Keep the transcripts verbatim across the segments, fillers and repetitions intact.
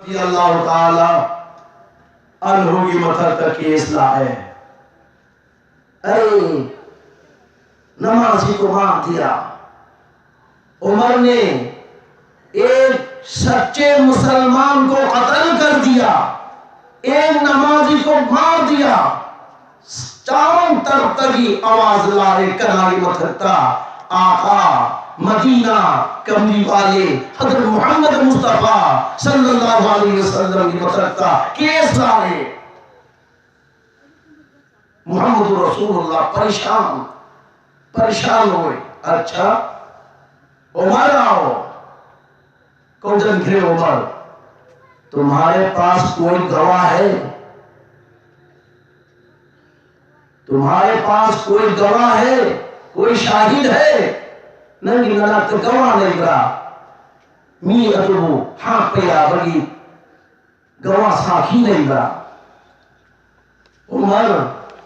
رضی اللہ تعالی عنہ کی مطلب کا کیس لائے۔ اے نمازی کو مار دیا۔ عمر نے ایک سچے مسلمان کو قتل کر دیا، ایک نمازی کو مار دیا۔ چاون تر تگی آواز لارے کناری متھتا، آقا مدینہ کملی والے حضرت محمد مصطفیٰ صلی اللہ علیہ وسلم کی متھتا کیس لارے۔ محمد رسول اللہ پریشان، پریشان ہوئے۔ اچھا، عمر آؤ، کون جن گھرے عمر، تمہارے پاس کوئی گواہ ہے؟ تمہارے پاس کوئی گواہ ہے؟ کوئی شاہد ہے؟ ننگی ننا تو گواہ نہیں برا۔ می اتبو ہاں پیا بگی گواہ ساکھی نہیں برا۔ عمر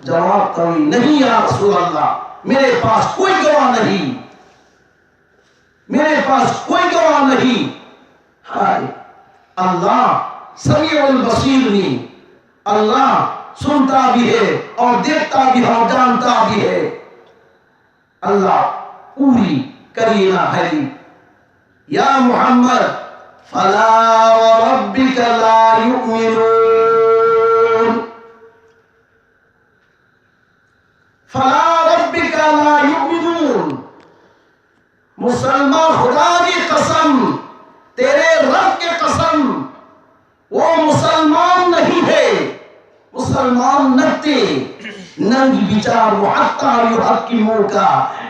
جواب کوئی نہیں، یا رسول اللہ، میرے پاس کوئی گواہ نہیں، میرے پاس کوئی گواہ نہیں۔ ہائے، اللہ سمیع البصیر نہیں، اللہ سنتا بھی ہے اور دیکھتا بھی ہے اور جانتا بھی ہے۔ اللہ پوری کرینا ہے۔ یا محمد، فلا وربك لا يؤمنون، فلا وربك لا يؤمنون۔ مسلمان خدا کی قسم، تیرے رب کے قسم، وہ مسلمان نہیں ہے۔ مسلمان نتے، ننگ بچار و حتی یحکموک،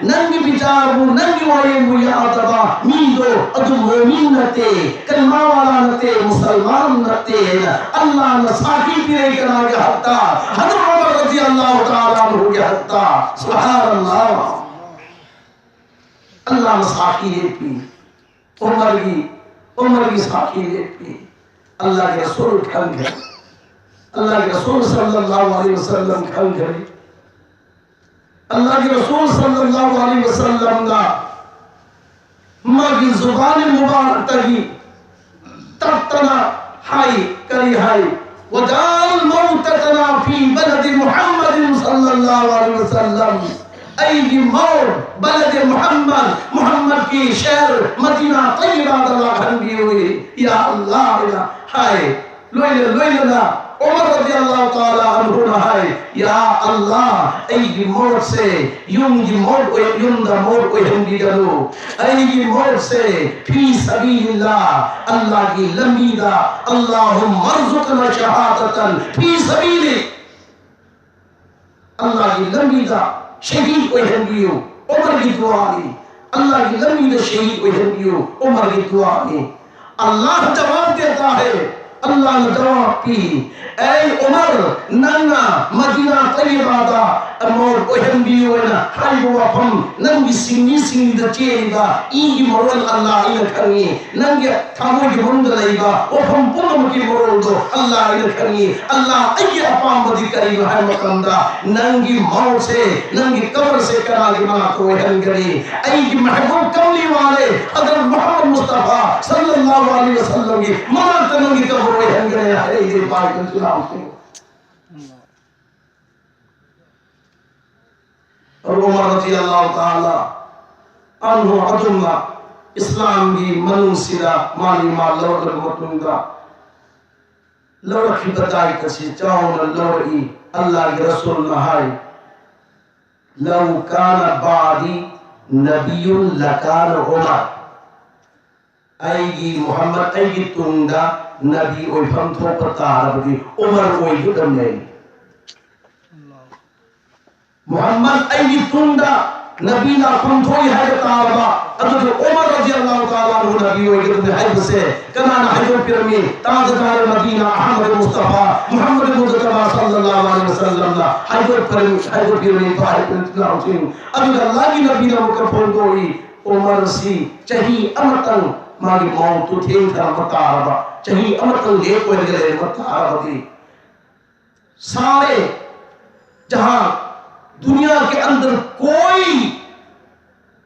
ننگ بچار و ننگ وائے و یا دبا میدو ادو مومن نتے، کلمہ والا نتے، مسلمان نتے۔ اللہ نساکی پیرے کنا گیا حتی، حضرت عمر رضی اللہ تعالیٰ عنہ گیا حتی۔ سبحان اللہ۔ اللہ نساکی ہے پی۔ عمر کی، عمر کی ساکھی دیکھتی۔ اللہ کے رسول کھل گئے۔ اللہ کے رسول صلی اللہ علیہ وسلم کھل گئے۔ اللہ کے رسول صلی اللہ علیہ وسلم کا ماں کی زبان مبارک تگی تتنا ꯍꯥꯏ, ꯀꯔꯤ ꯍꯥꯏ? "ꯋꯥꯖꯥꯜ ꯃꯧꯇꯇꯅꯥ ꯐꯤ ꯕꯂꯗꯤ ꯃꯨꯍꯝꯃꯗꯤꯟ ꯁꯜꯂꯜꯂꯥꯍꯨ ꯑꯂꯩꯍꯤ ꯋꯥꯁꯜꯂꯝ"꯫ ꯑꯩꯒꯤ ꯃꯧꯠ ꯕꯂꯗꯤ ꯃꯨꯍꯝꯃꯗ, ꯃꯨꯍꯝꯃꯗꯀꯤ ꯁꯍꯔ ꯃꯗꯤꯅꯥ ꯇꯩꯌꯤꯕꯥꯗ ꯂꯥꯛꯍꯟꯕꯤꯌꯨ, ꯌꯥ ꯑꯜꯂꯥꯍ, ꯍꯥꯏꯅ ꯍꯥꯏ꯫ ꯂꯣꯏꯅ ꯂꯣꯏꯅꯅ ꯎꯃꯔ ꯔꯗꯤꯌꯜꯂꯥꯍꯨ ꯇꯥꯂꯥ ꯑꯟꯍꯨꯅ ꯍꯥꯏ, "ꯌꯥ ꯑꯜꯂꯥꯍ, ꯑꯩꯒꯤ ꯃꯧꯠꯁꯦ ꯌꯨꯝꯒꯤ ꯃꯧꯠ ꯑꯣꯏ-, ꯌꯨꯝꯗ ꯃꯧꯠ ꯑꯣꯏꯍꯟꯕꯤꯒꯅꯨ꯫ ꯑꯩꯒꯤ ꯃꯧꯠꯁꯦ ꯐꯤ ꯁꯕꯤꯂꯤꯜꯂꯥꯍ, ꯑꯜꯂꯥꯍꯒꯤ ꯂꯝꯕꯤꯗ, ꯑꯜꯂꯥꯍꯨꯝꯃ ꯔꯖꯨꯛꯅꯥ ꯁꯍꯥꯗꯇꯟ ꯐꯤ ꯁꯕꯤꯂꯤꯛ, ꯑꯜꯂꯥꯍꯒꯤ ꯂꯝꯕꯤꯗ ꯁꯍꯤꯗ ꯑꯣꯏꯍꯟꯕꯤꯌꯨ"꯫ ꯎꯃꯔꯒꯤ ꯗꯨꯋꯥꯅꯤ꯫ "ꯑꯜꯂꯥꯍꯒꯤ ꯂꯝꯕꯤꯗ ꯁꯍꯤꯗ ꯑꯣꯏꯍꯟꯕꯤꯌꯨ", ꯎꯃꯔꯒꯤ ꯗꯨꯋꯥꯅꯤ꯫ ꯑꯜꯂꯥꯍ ꯖꯋꯥꯕ ꯗꯦꯇꯥ ꯍꯦ, ꯑꯜꯂꯥꯍꯅ ꯖꯋꯥꯕ ꯄꯤ꯫ ꯑꯩ ꯎꯃꯔ, ꯅꯪꯅ ꯃꯗꯤꯅꯥ ꯇꯩꯌꯤꯕꯥꯗ ꯃꯧꯠ ꯑꯣꯏꯍꯟꯕꯤꯌꯨ ꯍꯥꯏꯅ ꯍꯥꯏꯕ ꯋꯥꯐꯝ, ꯅꯪꯒꯤ ꯁꯤꯡꯂꯤ ꯁꯤꯡꯂꯤꯗ ꯆꯦꯜꯂꯤꯕ ꯏꯒꯤ ꯃꯔꯣꯜ ꯑꯜꯂꯥꯍ ꯑꯩꯅ ꯈꯪꯉꯤ꯫ ꯅꯪꯒꯤ ꯊꯃꯣꯏꯒꯤ ꯃꯅꯨꯡꯗ ꯂꯩꯕ ꯋꯥꯐꯝ ꯄꯨꯝꯅꯃꯛꯀꯤ ꯃꯔꯣꯜꯗꯣ ꯑꯜꯂꯥꯍ ꯑꯩꯅ ꯈꯪꯉꯤ꯫ ꯑꯜꯂꯥꯍ, ꯑꯩꯒꯤ ꯑꯄꯥꯝꯕꯗꯤ ꯀꯔꯤꯅꯣ ꯍꯥꯏꯕ ꯃꯇꯝꯗ, ꯅꯪꯒꯤ ꯃꯧꯠꯁꯦ, ꯅꯪꯒꯤ ꯀꯕꯔꯁꯦ ꯀꯅꯥꯒꯤ ꯃꯅꯥꯛꯇ ꯑꯣꯏꯍꯟꯒꯅꯤ? ꯑꯩꯒꯤ ꯃꯍꯕꯨꯕ ꯀꯝꯂꯤ ꯋꯥꯂꯦ ꯍꯖꯔꯠ ꯃꯨꯍꯝꯃꯗ ꯃꯨꯁꯇꯐꯥ ꯁꯜꯂꯜꯂꯥꯍꯨ ꯑꯂꯩꯍꯤ ꯋꯥꯁꯜꯂꯝꯒꯤ ꯃꯅꯥꯛꯇ ꯅꯪꯒꯤ ꯀꯕꯔ ꯑꯣꯏꯍꯟꯒꯅꯤ ꯍꯥꯏꯔꯛꯏ, ꯏꯄꯥ ꯏꯄꯨ ꯏꯆꯤꯜ ꯏꯅꯥꯎꯁꯤꯡ꯫ ꯑꯗꯨ ꯎꯃꯔ ꯔꯗꯤꯌꯜꯂꯥꯍꯨ ꯇꯥꯂꯥ ꯑꯟꯍꯨ ꯑꯗꯨꯝꯅ ꯏꯁꯂꯥꯝꯒꯤ ꯃꯅꯨꯡꯁꯤꯗ ꯃꯥꯅ ꯏꯃꯥꯟ ꯂꯧꯔꯛꯂꯕ ꯃꯇꯨꯡꯗ, ꯂꯧꯔꯛꯈꯤꯕ ꯗꯥꯏꯇ ꯑꯁꯤ ꯆꯥꯎꯅ ꯂꯧꯔꯛꯏ꯫ ꯑꯜꯂꯥꯍꯒꯤ ꯔꯁꯨꯜꯅ ꯍꯥꯏ, "ꯂꯧ ꯀꯥꯅ ꯕꯥꯗꯤ ꯅꯕꯤꯌꯨꯟ ꯂꯀꯥꯅ ꯎꯃꯔ"꯫ ꯑꯩꯒꯤ ꯃꯨꯍꯝꯃꯗ, ꯑꯩꯒꯤ ꯇꯨꯡꯗ ꯅꯕꯤ ꯑꯣꯏꯐꯝ ꯊꯣꯛꯄ ꯇꯥꯔꯕꯗꯤ ꯎꯃꯔ ꯑꯣꯏꯒꯗꯕꯅꯦ꯫ ꯃꯨꯍꯝꯃꯗ ꯑꯩꯒꯤ ꯇꯨꯡꯗ ꯅꯕꯤ ꯂꯥꯛꯐꯝ ꯊꯣꯛꯏ ꯍꯥꯏꯕ ꯇꯥꯔꯕ, ꯑꯗꯨꯗꯤ ꯎꯃꯔ ꯔꯗꯤꯌꯜꯂꯥꯍꯨ ꯇꯥꯂꯥ ꯑꯟꯍꯨ ꯅꯕꯤ ꯑꯣꯏꯒꯗꯕꯅꯤ ꯍꯥꯏꯕꯁꯦ ꯀꯅꯥꯅ ꯍꯥꯏꯗꯣꯛꯄꯤꯔꯝꯃꯤ? ꯇꯥꯖꯗꯥꯔ ꯃꯗꯤꯅꯥ ꯑꯍꯃꯗ ꯃꯨꯁꯇꯐꯥ ꯃꯨꯍꯝꯃꯗ ꯃꯨꯖꯇꯕꯥ ꯁꯜꯂꯜꯂꯥꯍꯨ ꯑꯂꯩꯍꯤ ꯋꯥꯁꯜꯂꯝꯅ ꯍꯥꯏꯗꯣꯛꯄꯤꯔꯝꯃꯤ, ꯍꯥꯏꯗꯣꯛꯄꯤꯔꯝꯃꯤ꯫ ꯏꯄꯥ ꯏꯄꯨ ꯏꯆꯤꯜ ꯏꯅꯥꯎꯁꯤꯡ, ꯑꯗꯨꯒ ꯑꯜꯂꯥꯍꯒꯤ ꯅꯕꯤꯅ ꯑꯃꯨꯛꯀ ꯐꯣꯡꯗꯣꯛꯏ, ꯎꯃꯔꯁꯤ ꯆꯍꯤ ꯑꯃꯇꯪ ꯃꯥꯒꯤ ꯃꯧꯠꯇꯨ ꯊꯦꯡꯊꯔꯝꯕ ꯇꯥꯔꯕ, ꯆꯍꯤ ꯑꯃꯇꯪ ꯂꯦꯞ ꯑꯣꯏꯔꯒ ꯂꯩꯔꯝꯕ ꯇꯥꯔꯕꯗꯤ, सारे जहां, दुनिया के अंदर कोई,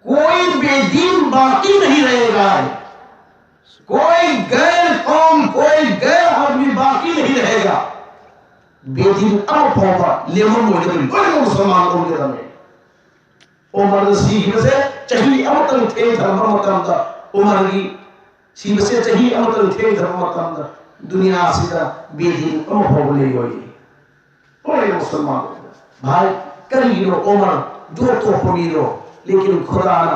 कोई बेदीन बाकी नहीं रहेगा। कोई गैर कौम, कोई गैर ꯕꯦꯗꯤꯟ ꯑꯃ ꯐꯥꯎꯕ ꯂꯦꯝꯃꯝꯃꯣꯏꯗꯕꯅꯤ꯫ ꯂꯣꯏꯅꯃꯛ ꯃꯨꯁꯜꯃꯥꯟ ꯑꯣꯏꯒꯗꯕꯅꯤ꯫ ꯎꯃꯔꯅ ꯁꯤꯈꯤꯕꯁꯦ ꯆꯍꯤ ꯑꯃꯇꯪ ꯊꯦꯡꯊꯔꯝꯕ ꯃꯇꯝꯗ, ꯎꯃꯔꯒꯤ ꯁꯤꯕꯁꯦ ꯆꯍꯤ ꯑꯃꯇꯪ ꯊꯦꯡꯊꯔꯝꯕ ꯃꯇꯝꯗ, ꯗꯨꯅꯤꯌꯥꯁꯤꯗ ꯕꯦꯗꯤꯟ ꯑꯃ ꯐꯥꯎꯕ ꯂꯩꯔꯣꯏ꯫ ꯍꯣꯏ, ꯃꯨꯁꯜꯃꯥꯟ꯫ ꯚꯥꯏ, ꯀꯔꯤꯒꯤꯅꯣ ꯎꯃꯔ ꯖꯣ ꯇꯣꯛꯄ ꯃꯤꯔꯣ? ꯂꯦꯀꯤꯟ ꯈꯨꯗꯥꯅ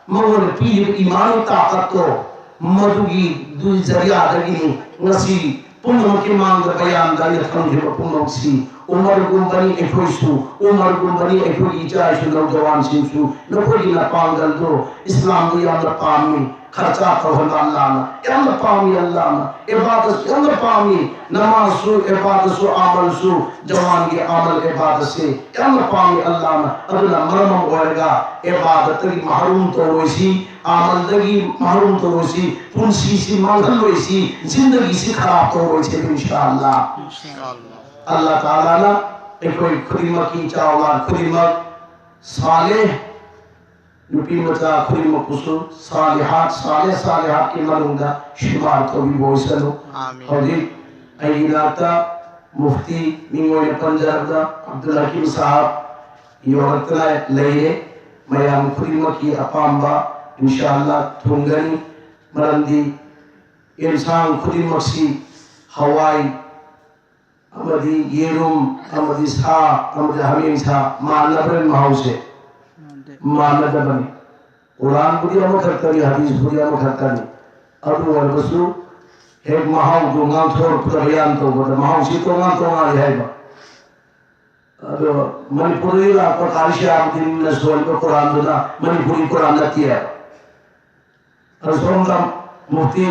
ꯃꯉꯣꯟꯗ ꯄꯤꯔꯤꯕ ꯏꯃꯥꯟꯒꯤ ꯇꯥꯀꯠꯇꯣ, ꯃꯗꯨꯒꯤ ꯗꯨꯏ ꯖꯔꯤꯌꯥꯗꯒꯤꯅꯤ ꯉꯁꯤ ꯄꯨꯝꯅꯃꯛꯀꯤ ꯃꯥꯡꯗ ꯕꯌꯥꯟꯗ ꯑꯩꯅ ꯊꯝꯈꯤꯕ ꯄꯨꯝꯅꯃꯛꯁꯤ꯫ ꯎꯃꯔꯒꯨꯝꯕꯅꯤ ꯑꯩꯈꯣꯏꯁꯨ, ꯎꯃꯔꯒꯨꯝꯕꯅꯤ ꯑꯩꯈꯣꯏꯒꯤ ꯏꯆꯥ ꯏꯁꯨ ꯅꯧꯖꯋꯥꯟꯁꯤꯡꯁꯨ꯫ ꯅꯈꯣꯏꯒꯤ ꯅꯄꯥꯡꯒꯜꯗꯣ ꯏꯁꯂꯥꯝꯕꯨ ꯌꯥꯝꯅ ꯄꯥꯝꯃꯤ꯫ ꯈꯔꯆꯥ ꯇꯧꯍꯟꯕ ꯑꯜꯂꯥꯅ ꯌꯥꯝꯅ ꯄꯥꯝꯃꯤ꯫ ꯑꯜꯂꯥꯅ ꯏꯕꯥꯗꯠ ꯌꯥꯝꯅ ꯄꯥꯝꯃꯤ꯫ ꯅꯃꯥꯖꯁꯨ, ꯏꯕꯥꯗꯠꯁꯨ, ꯑꯃꯜꯁꯨ, ꯖꯋꯥꯟꯒꯤ ꯑꯃꯜ ꯏꯕꯥꯗꯠꯁꯦ ꯌꯥꯝꯅ ꯄꯥꯝꯃꯤ ꯑꯜꯂꯥꯅ꯫ ꯑꯗꯨꯅ ꯃꯔꯝ ꯑꯃ ꯑꯣꯏꯔꯒ ꯏꯕꯥꯗꯠꯇꯒꯤ ꯃꯍꯔꯨꯝ ꯇꯧꯔꯣꯏꯁꯤ, ꯑꯃꯜꯗꯒꯤ ꯃꯍꯔꯨꯝ ꯇꯧꯔꯣꯏꯁꯤ, ꯄꯨꯟꯁꯤꯁꯤ ꯃꯥꯡꯍꯜꯂꯣꯏꯁꯤ, ꯖꯤꯟꯗꯒꯤꯁꯤ ꯈꯔꯥꯕ ꯇꯧꯔꯣꯏꯁꯤ, ꯏꯟꯁꯥ ꯑꯜꯂꯥ꯫ ꯑꯜꯂꯥ ꯇꯥꯂꯥꯅ ꯑꯩꯈꯣꯏ ꯈꯨꯗꯤꯡꯃꯛꯀꯤ ꯏꯆꯥ ꯑꯣꯂꯥꯗ ꯈꯨꯗꯤꯡꯃꯛ ꯁꯥꯂꯦ ꯅꯨꯄꯤ ꯃꯆꯥ ꯈꯨꯗꯤꯡꯃꯛꯄꯨꯁꯨ ꯁꯥꯂꯤꯍꯥꯠ, ꯁꯥꯂꯦ ꯁꯥꯂꯤꯍꯥꯠꯀꯤ ꯃꯅꯨꯡꯗ ꯁꯨꯃꯥꯔ ꯇꯧꯕꯤꯕ ꯑꯣꯏꯁꯅꯨ꯫ ꯍꯧꯖꯤꯛ ꯑꯩꯒꯤ ꯅꯥꯛꯇ ꯃꯨꯐꯇꯤ ꯃꯤꯡ ꯑꯣꯏꯅ ꯄꯟꯖꯔꯕꯗ ꯑꯕꯗꯨꯜ ꯍꯀꯤꯝ ꯁꯥꯍꯕ ꯌꯧꯔꯛꯇꯅ ꯂꯩꯔꯦ꯫ ꯃꯌꯥꯝ ꯈꯨꯗꯤꯡꯃꯛꯀꯤ ꯑꯄꯥꯝꯕ ꯏꯟꯁꯥ ꯑꯜꯂꯥ ꯊꯨꯡꯒꯅꯤ꯫ ꯃꯔꯝꯗꯤ ꯑꯦꯟꯁꯥꯡ ꯈꯨꯗꯤꯡꯃꯛꯁꯤ ꯍꯋꯥꯏ ꯑꯃꯗꯤ ꯌꯦꯔꯨꯝ ꯑꯃꯗꯤ ꯁꯥ ꯑꯃꯗꯤ ꯍꯥꯃꯦꯡ ꯁꯥ ꯃꯥꯟꯅꯕ꯭ꯔꯥ ꯃꯍꯥꯎꯁꯦ? ꯃꯥꯟꯅꯗꯕꯅꯤ꯫ ꯀꯨꯔꯥꯟꯕꯨꯗꯤ ꯑꯃꯈꯛꯇꯅꯤ, ꯍꯗꯤꯁꯄꯨꯗꯤ ꯑꯃꯈꯛꯇꯅꯤ꯫ ꯑꯗꯨ ꯑꯣꯏꯔꯕꯁꯨ ꯍꯦꯛ ꯃꯍꯥꯎꯗꯨ ꯉꯥꯡꯊꯣꯔꯛꯄꯗ ꯕꯌꯥꯟ ꯇꯧꯕꯗ ꯃꯍꯥꯎꯁꯤ ꯇꯣꯉꯥꯟ ꯇꯣꯉꯥꯟꯂꯤ ꯍꯥꯏꯕ꯫ ꯑꯗꯣ ꯃꯅꯤꯄꯨꯔꯗꯒꯤ ꯂꯥꯛꯄ ꯀꯥꯔꯤ ꯁꯤꯌꯥꯕꯨꯗꯤꯟꯅ ꯁꯣꯜꯂꯤꯕ ꯀꯨꯔꯥꯟꯗꯨꯅ ꯃꯅꯤꯄꯨꯔꯤ ꯀꯨꯔꯥꯟ ꯅꯠꯇꯦ ꯍꯥꯏꯕ꯫ ꯑꯗꯣ ꯁꯣꯝꯗ ꯃꯨꯐꯇꯤ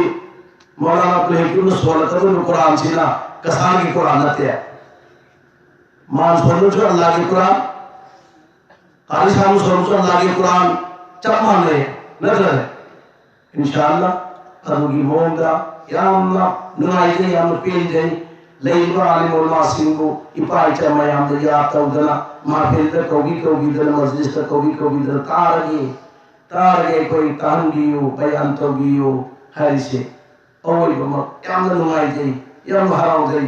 ꯃꯧꯂꯥꯅꯥ ꯑꯕꯗꯨꯜ ꯍꯀꯤꯝꯅ ꯁꯣꯜꯂꯛꯀꯗꯧꯔꯤꯕ ꯀꯨꯔꯥꯟꯁꯤꯅ ꯀꯁꯥꯔꯒꯤ ꯀꯨꯔꯥꯟ ꯅꯠꯇꯦ꯫ ꯃꯥꯅ ꯁꯣꯟꯕꯁꯨ ꯑꯜꯂꯥꯒꯤ ꯀꯨꯔꯥꯟ, ꯀꯥꯔꯤ ꯁꯥꯍꯕꯅ ꯁꯣꯟꯕꯁꯨ ꯑꯜꯂꯥꯒꯤ ꯀꯨꯔꯥꯟ, ꯆꯞ ꯃꯥꯟꯅꯩ, ꯅꯠꯇ꯭ꯔꯅꯦ? ꯏꯟꯁꯥ ꯑꯜꯂꯥ, ꯑꯗꯨꯒꯤ ꯃꯑꯣꯡꯗ ꯌꯥꯝꯅ ꯅꯨꯡꯉꯥꯏꯖꯩ, ꯌꯥꯝꯅ ꯄꯦꯟꯖꯩ꯫ ꯂꯩꯔꯤꯕ ꯑꯥꯂꯤꯝ ꯎꯂꯃꯥꯁꯤꯡꯕꯨ ꯏꯄꯥ ꯏꯆꯥ ꯃꯌꯥꯝꯗ ꯌꯥꯗ ꯇꯧꯗꯅ, ꯃꯍꯐꯤꯜꯗ ꯀꯧꯕꯤ ꯀꯧꯕꯤꯗꯅ, ꯃꯖꯂꯤꯁꯇ ꯀꯧꯕꯤ ꯀꯧꯕꯤꯗꯅ ꯇꯥꯔꯒꯦ, ꯇꯥꯔꯒꯦ, ꯑꯩꯈꯣꯏ ꯇꯥꯍꯟꯕꯤꯌꯨ, ꯕꯌꯥꯟ ꯇꯧꯕꯤꯌꯨ ꯍꯥꯏꯔꯤꯁꯦ ꯑꯋꯣꯏꯕꯃꯛ ꯌꯥꯝꯅ ꯅꯨꯡꯉꯥꯏꯖꯩ, ꯌꯥꯝꯅ ꯍꯔꯥꯎꯖꯩ꯫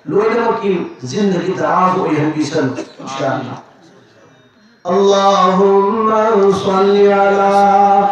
ꯂꯣꯏꯅꯃꯛꯀꯤ ꯖꯤꯟꯗꯒꯤ ꯗꯔꯥꯖ ꯑꯣꯏꯍꯟꯕꯤꯁꯅꯨ, ꯏꯟꯁꯥ ꯑꯜꯂꯥꯍ꯫ اللهم صل على